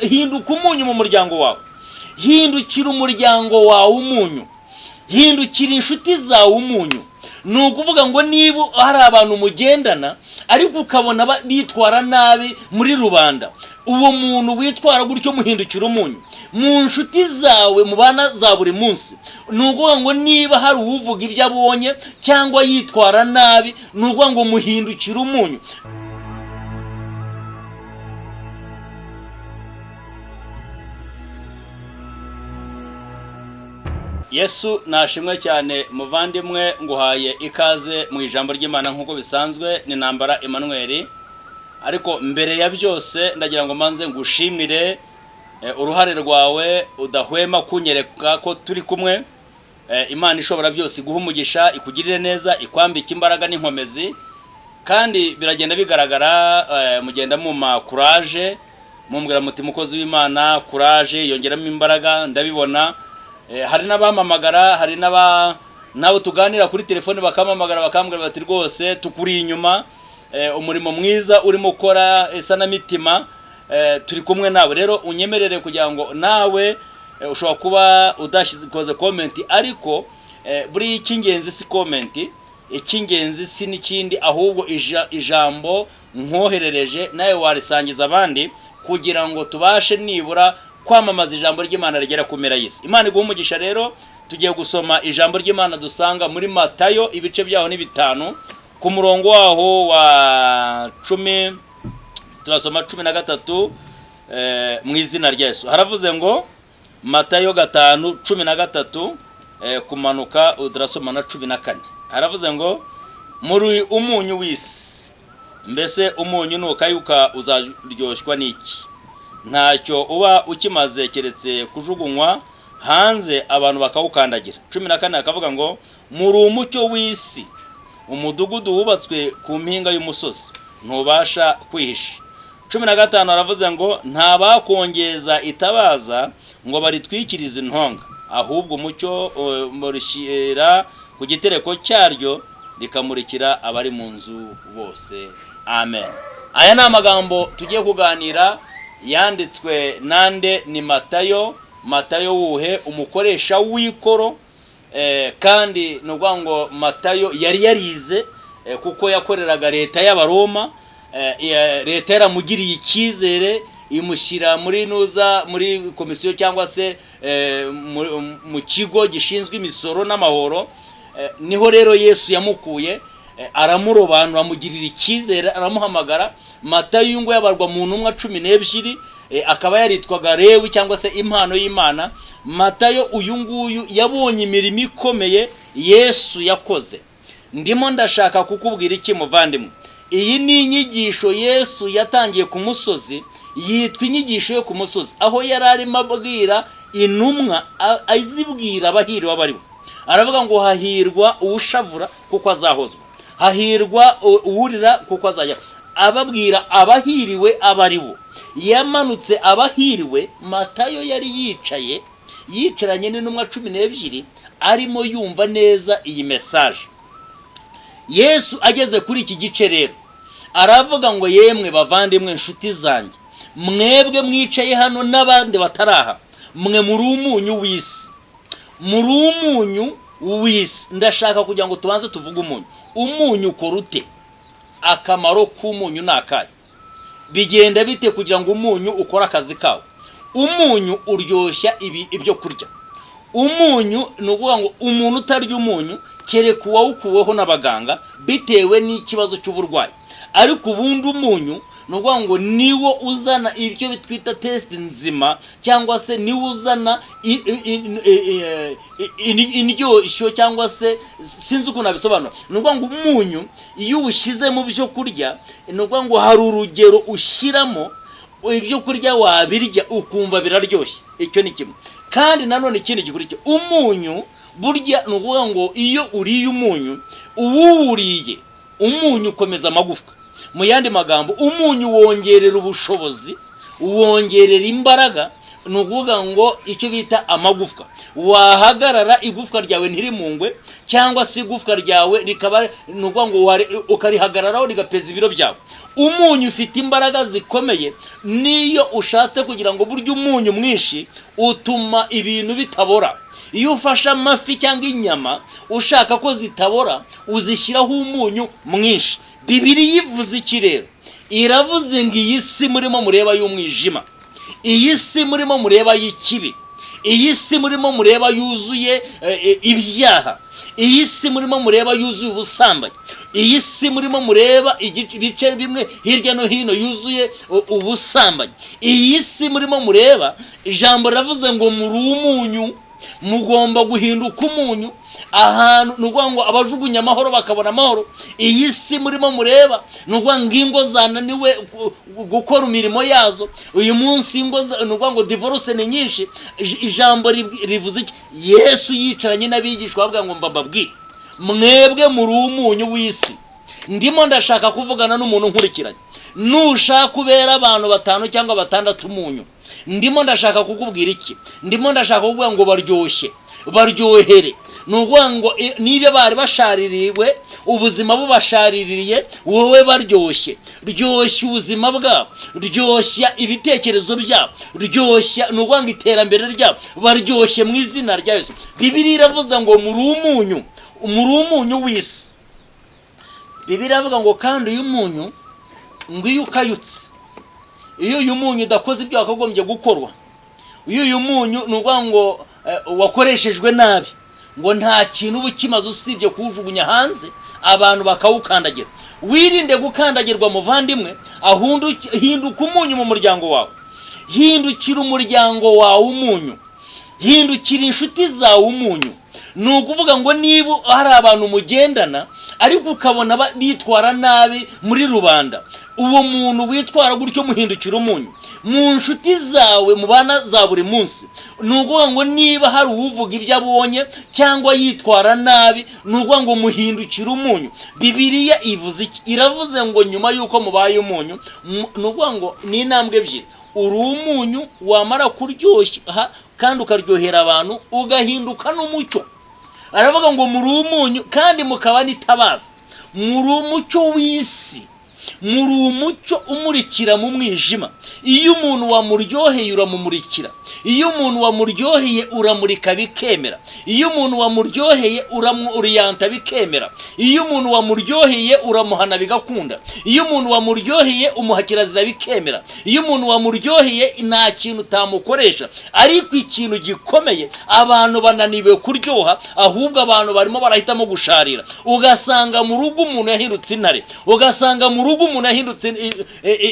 Hinduka umunyu mu muryango wawe, hindukira umuryango wawe umunyu, hindukira inshuti zawe umunyu. Ni ukuvuga ngo niba hari abantu mugendana ariko ukabona bitwara nabi muri rubanda, uwo muntu witwara gutyo muhindukira umunyu. Mu nshuti zawe mubana za buri munsi, ni ukuvuga ngo niba hari uwuvuga ibyo abonye cyangwa yitwara nabi, ni ukuvuga ngo muhindukire umunyu. Yesu nashimwe cyane. Muvandimwe, nguhaye ikaze mu ijambo ry'Imana. Nk'uko bisanzwe ni Ntambara Emmanuel, ariko mbere ya byose ndagira ngo manze ngushimire uruhare rwawe udahwema kunyereka ko turi kumwe. Imana ishobora byose iguha umugisha, ikugirire neza, ikwambike imbaraga n'inkomezi. Kandi biragenda bigaragara, mugenda muma kuraje, mumbwira muti: "Mukozi w'Imana, kuraje, yongeramo imbaraga." Ndabibona. Hari n'abamamagara, hari n'aba nabo tuganira kuri telefone bakamamagara, bakambwira bati: "Rwose tukuri inyuma, umurimo mwiza urimo ukora, isanamitima, turi kumwe nawe." Rero unyemerere kugira ngo nawe ushobora kuba udashyize comment, ariko buriya icy'ingenzi si comment, icy'ingenzi si n'ikindi, ahubwo ijambo nkoherereje nawe warisangiza abandi kugira ngo tubashe nibura kwamamaza ijambo ry'Imana rigera ku mpera y'isi. Imana iguha umugisha. Rero tugiye gusoma ijambo ry'Imana dusanga muri Matayo, ibice byaho ni 5, ku murongo waho wa 10, turasoma 13 mu izina rya Yesu. Haravuze ngo, Matayo 5:13 kumanuka, turasoma na 14. Haravuze ngo: "Muri umunyu w'isi. Mbese umunyu nukayuka uzaryoshwa n'iki? Ntacyo uba ukimaze keretse kujugunywa hanze, abantu bakawukandagira." 14 akavuga ngo: "Muri umucyo w'isi. Umudugudu wubatswe ku mpinga y'umusozi ntubasha kwihisha." 15 aravuze ngo: "Nta bakongeza itabaza ngo baritwikirize intonga, ahubwo umucyo murishyira ku gitereko cyaryo, rikamurikira abari mu nzu bose." Amen. Aya ni amagambo tugiye kuganira, yanditswe nande? Ni Matayo. Matayo wuhe? Umukoresha w'ikoro. Kandi ni ukuvuga ngo Matayo yari yarize, kuko yakoreraga leta y'Abaroma. Leta yaramugiriye icyizere, imushyira muri nuza, muri komisiyo cyangwa se mu kigo gishinzwe imisoro n'amahoro. Niho rero Yesu yamukuye, aramurobanura, amugirira icyizere, aramuhamagara. Matayo ngo yabarwa mu ntumwa 12, akaba yaritwaga Lewi cyangwa se impano y'Imana. Matayo uyu nguyu yabonye imirimo ikomeye Yesu yakoze. Ndimo ndashaka kukubwira iki, muvandimwe? Iyi ni inyigisho Yesu yatangiye ku musozi, yitwa inyigisho yo ku musozi, aho yari arimo abwira intumwa, azibwira abahiriwe abo ari bo. Aravuga ngo: "Hahirwa uwushavura kuko azahozwa, hahirwa uwurira kuko azajya." Ababwira abahiriwe abo ari bo. Yamanutse abahiriwe. Matayo yari yicaye, yicaranye n'intumwa 12, arimo yumva neza iyi message. Yesu ageze kuri iki gice rero aravuga ngo: "Yemwe bavandimwe, inshuti zanjye, mwebwe mwicaye hano n'abandi bataraha, mwe muri umunyu w'isi, muri umunyu w'isi." Ndashaka kugira ngo tubanze tuvuge umunyu. Umunyu ukora ute? Akamaro k'umunyu ni akahe? Bigenda bite kugira ngo umunyu ukore akazi kawo? Umunyu uryoshya ibi ibyo kurya. Umunyu, ni ukuvuga ngo umuntu utarya umunyu, kereka uwawukuweho n'abaganga bitewe n'ikibazo cy'uburwayi, ariko ubundi umunyu, ni ukuvuga ngo niwo uzana ibyo twita taste nzima, cyangwa se niwo uzana indyoshyo, cyangwa se sinzi ukuntu nabisobanura. Ni ukuvuga ngo umunyu iyo uwushyize mu byo kurya, ni ukuvuga ngo hari urugero ushyiramo, ibyo kurya wabirya ukumva biraryoshye. Icyo ni kimwe. Kandi nanone ikindi gikurikiye, umunyu burya, ni ukuvuga ngo iyo uriye umunyu, uwuwuriye umunyu ukomeza amagufwa. Mu yandi magambo, umunyu wongerera ubushobozi, wongerera imbaraga. Ni ukuvuga ngo icyo bita amagufwa, wahagarara igufwa ryawe ntirimungwe, cyangwa se igufwa ryawe rikaba, ni ukuvuga ngo ukarihagararaho rigapeza ibiro byawe. Umunyu ufite imbaraga zikomeye. Niyo ushatse kugira ngo, burya umunyu mwinshi utuma ibintu bitabora. Iyo ufashe amafi cyangwa inyama ushaka ko zitabora, uzishyiraho umunyu mwinshi. Bibiliya ivuze iki rero? Iravuze ngo iyi si murimo mureba y'umwijima, iyi si murimo mureba y'ikibi, iyi si murimo mureba yuzuye ibyaha, iyi si murimo mureba yuzuye ubusambanyi, iyi si murimo mureba ibice bimwe hirya no hino yuzuye ubusambanyi, iyi si murimo mureba, ijambo riravuze ngo muri umunyu, mugomba guhinduka umunyu ahantu. Ni ukuvuga ngo abajugunya amahoro bakabona amahoro. Iyi si murimo mureba, ni ukuvuga ngo ingo zananiwe gukora imirimo yazo uyu munsi, ingo ni ukuvuga ngo divorce ni nyinshi. Ijambo rivuze iki? Yesu yicaranye n'abigishwa bavuga ngo mbabwire, mwebwe muri umunyu w'isi. Ndimo ndashaka kuvugana n'umuntu nkurikiranye. Nushaka ubera abantu batanu cyangwa batandatu umunyu. Ndimo ndashaka kukubwira iki? Ndimo ndashaka kuvuga ngo baryoshye, baryohere. Ni ukuvuga ngo niba bari bashaririwe, ubuzima bubashaririye, wowe baryoshye, ryoshya ubuzima bwabo, ryoshya ibitekerezo byabo, ryoshya, ni ukuvuga ngo iterambere ryabo, baryoshye mu izina rya Yesu. Bibiliya iravuze ngo muri umunyu, muri umunyu w'isi. Bibiliya iravuga ngo kandi uyu munyu ngo iyo ukayutse, iyo uyu munyu udakoze ibyo wakagombye gukorwa, iyo uyu munyu, ni ukuvuga ngo wakoreshejwe nabi, ngo nta kintu uba ukimaze usibye kuwujugunya hanze abantu bakawukandagira. Wirinde gukandagirwa, muvandimwe. Ahundi hinduka umunyu mu muryango wawe, hindukira umuryango wawe umunyu, hindukira inshuti zawe umunyu. Ni ukuvuga ngo niba hari abantu mugendana ariko ukabona bitwara nabi muri rubanda, uwo muntu witwara gutyo muhindukira umunyu. Mu nshuti zawe mubana za buri munsi, ni ukuvuga ngo niba hari uwuvuga ibyo abonye cyangwa yitwara nabi, ni ukuvuga ngo muhindukire umunyu. Bibiliya ivuze iki? Iravuze ngo nyuma y'uko mubaye umunyu, ni ukuvuga ngo ni intambwe ebyiri. Uri umunyu, wamara kuryoha kandi ukaryohera abantu, ugahinduka n'umucyo. Aravuga ngo muri umunyu kandi mukaba n'itabaza, muri umucyo w'isi, muri umucyo umurikira mu mwijima. Iyo umuntu wamuryoheye uramumurikira, iyo umuntu wamuryoheye uramurika bikemera, iyo umuntu wamuryoheye uramuriyanta bikemera, iyo umuntu wamuryoheye uramuhana bigakunda, iyo umuntu wamuryoheye umuha kirazira bikemera, iyo umuntu wamuryoheye nta kintu utamukoresha. Ariko ikintu gikomeye, abantu bananiwe kuryoha, ahubwo abantu barimo barahitamo gusharira. Ugasanga mu rugo umuntu yahindutse intare, ugasanga mu rugo umuntu yahindutse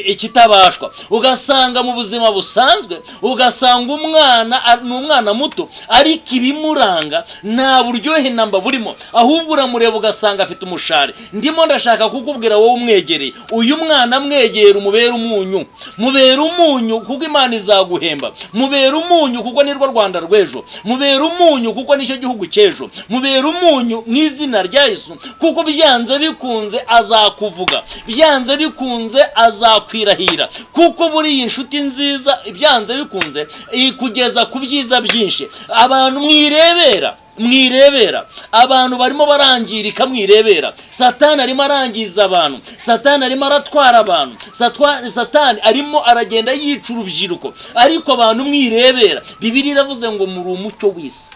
ikitabashwa, ugasanga mu buzima busanzwe, ugasanga umwana ni umwana muto ariko ibimuranga nta buryohe namba burimo, ahubwo uramureba ugasanga afite umushari. Ndimo ndashaka kukubwira wowe umwegereye, uyu mwana mwegera umubere umunyu, mubere umunyu kuko Imana izaguhemba, mubere umunyu kuko nirwo Rwanda rw'ejo, mubere umunyu kuko nicyo gihugu cy'ejo, mubere umunyu mu izina rya Yesu, kuko byanze bikunze azakuvuga, byanze bikunze azakwirahira, kuko buriya inshuti nziza byanze bikunze ikugeza ku byiza byinshi. Abantu mwirebera, mwirebera, abantu barimo barangirika mwirebera. Satani arimo arangiza abantu, Satani arimo aratwara abantu, Satani arimo aragenda yica urubyiruko, ariko abantu mwirebera. Bibiliya iravuze ngo muri umucyo w'isi,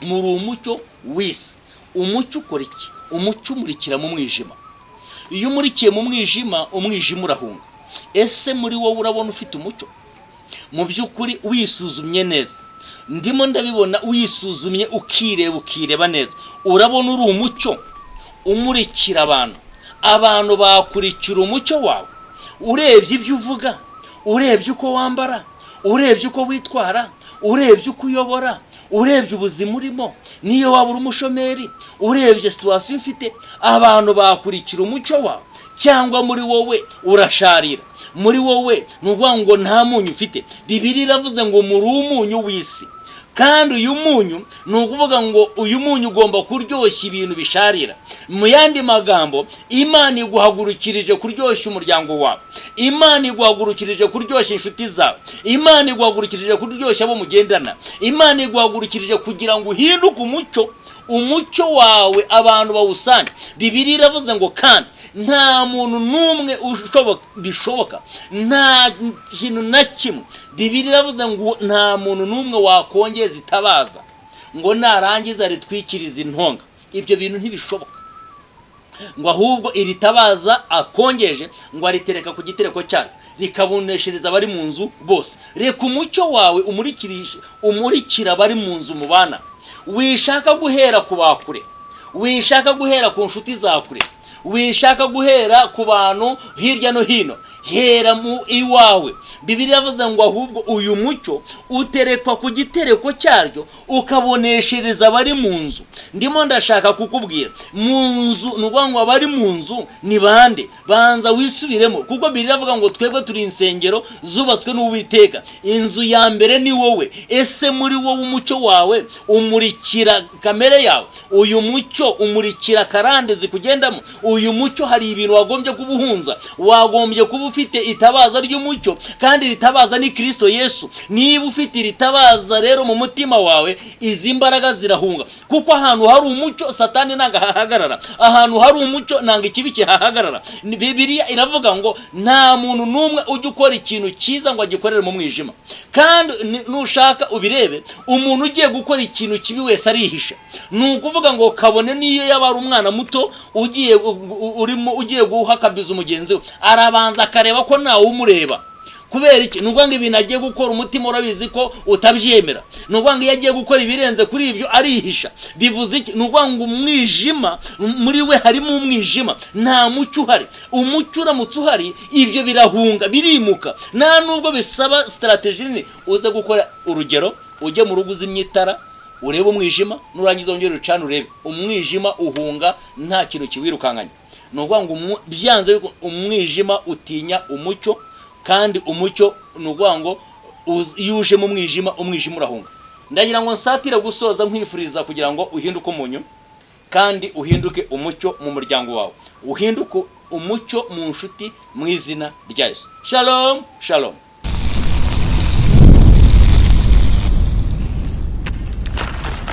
muri umucyo w'isi. Umucyo ukora iki? Umucyo umurikira mu mwijima. Iyo umurikiye mu mwijima, umwijima urahunga. Ese muri wowe urabona ufite umucyo? Mu by'ukuri wisuzumye neza, ndimo ndabibona, wisuzumye ukireba, ukireba neza, urabona uri umucyo umurikira abantu? Abantu bakurikira umucyo wawe? Urebye ibyo uvuga, urebye uko wambara, urebye uko witwara, urebye uko uyobora, urebye ubuzima urimo, niyo waba uri umushomeri, urebye situation ufite, abantu bakurikira umucyo wawe? Cyangwa muri wowe urasharira, muri wowe ni ukuvuga ngo nta munyu ufite? Bibiliya iravuze ngo muri umunyu w'isi. Kandi uyu munyu, ni ukuvuga ngo uyu munyu ugomba kuryoshya ibintu bisharira. Mu yandi magambo, Imana iguhagurukirije kuryoshya umuryango wawe, Imana iguhagurukirije kuryoshya inshuti zawe, Imana iguhagurukirije kuryoshya abo mugendana, Imana iguhagurukirije kugira ngo uhinduke umucyo, umucyo wawe abantu bawusange. Bibiliya iravuze ngo kandi nta muntu n'umwe bishoboka, nta kintu na kimwe. Bibiliya iravuze ngo nta muntu n'umwe wakongeza itabaza ngo narangiza ritwikirize intonga. Ibyo bintu ntibishoboka. Ngo ahubwo iri tabaza akongeje, ngo aritereka ku gitereko cyaryo, rikaboneshereza abari mu nzu bose. Reka umucyo wawe umurikira abari mu nzu mubana. Wishaka guhera ku bakure, wishaka guhera ku nshuti za kure, wishaka guhera ku bantu hirya no hino, hera mu iwawe. Bibiliya iravuze ngo ahubwo uyu mucyo uterekwa ku gitereko cyaryo, ukaboneshereza abari mu nzu. Ndimo ndashaka kukubwira mu nzu, ni ukuvuga ngo abari mu nzu ni bande? Banza wisubiremo, kuko Bibiliya iravuga ngo twebwe turi insengero zubatswe n'Uwiteka. Inzu ya mbere ni wowe. Ese muri wowe umucyo wawe umurikira kamere yawe? Uyu mucyo umurikira karande zikugendamo? Uyu mucyo hari ibintu wagombye kuba uhunza, wagombye kuba ufite itabaza ry'umucyo, kandi iri tabaza ni Kirisito Yesu. Niba ufite iri tabaza rero mu mutima wawe, izi mbaraga zirahunga, kuko ahantu hari umucyo Satani ntabwo ahahagarara, ahantu hari umucyo ntabwo ikibi kihahagarara. Bibiliya iravuga ngo nta muntu n'umwe ujya ukora ikintu cyiza ngo agikorere mu mwijima. Kandi nushaka ubirebe, umuntu ugiye gukora ikintu kibi wese arihisha. Ni ukuvuga ngo kabone n'iyo yaba ari umwana muto ugiye urimo ugiye guhakabiza umugenzi we, arabanza akareba ko ntawe umureba. Kubera iki? Ni ukuvuga ngo ibintu agiye gukora, umutima urabizi ko utabyemera. Ni ukuvuga ngo iyo agiye gukora ibirenze kuri ibyo, arihisha. Bivuze iki? Ni ukuvuga ngo umwijima muri we, harimo umwijima, nta mucyo uhari. Umucyo uramutse uhari, ibyo birahunga, birimuka, nta nubwo bisaba strategy nini. Uze gukora urugero, ujye mu rugo uzimye itara, urebe umwijima, nurangiza wongere ucane urebe. Umwijima uhunga nta kintu kiwirukankanya. Ni ukuvuga ngo byanze umwijima utinya umucyo, kandi umucyo, ni ukuvuga ngo iyo uje mu mwijima, umwijima urahunga. Ndagira ngo nsatire gusoza nkwifuriza kugira ngo uhinduke umunyu, kandi uhinduke umucyo mu muryango wawe, uhinduke umucyo mu nshuti, mu izina rya Yesu. Shalom, shalom.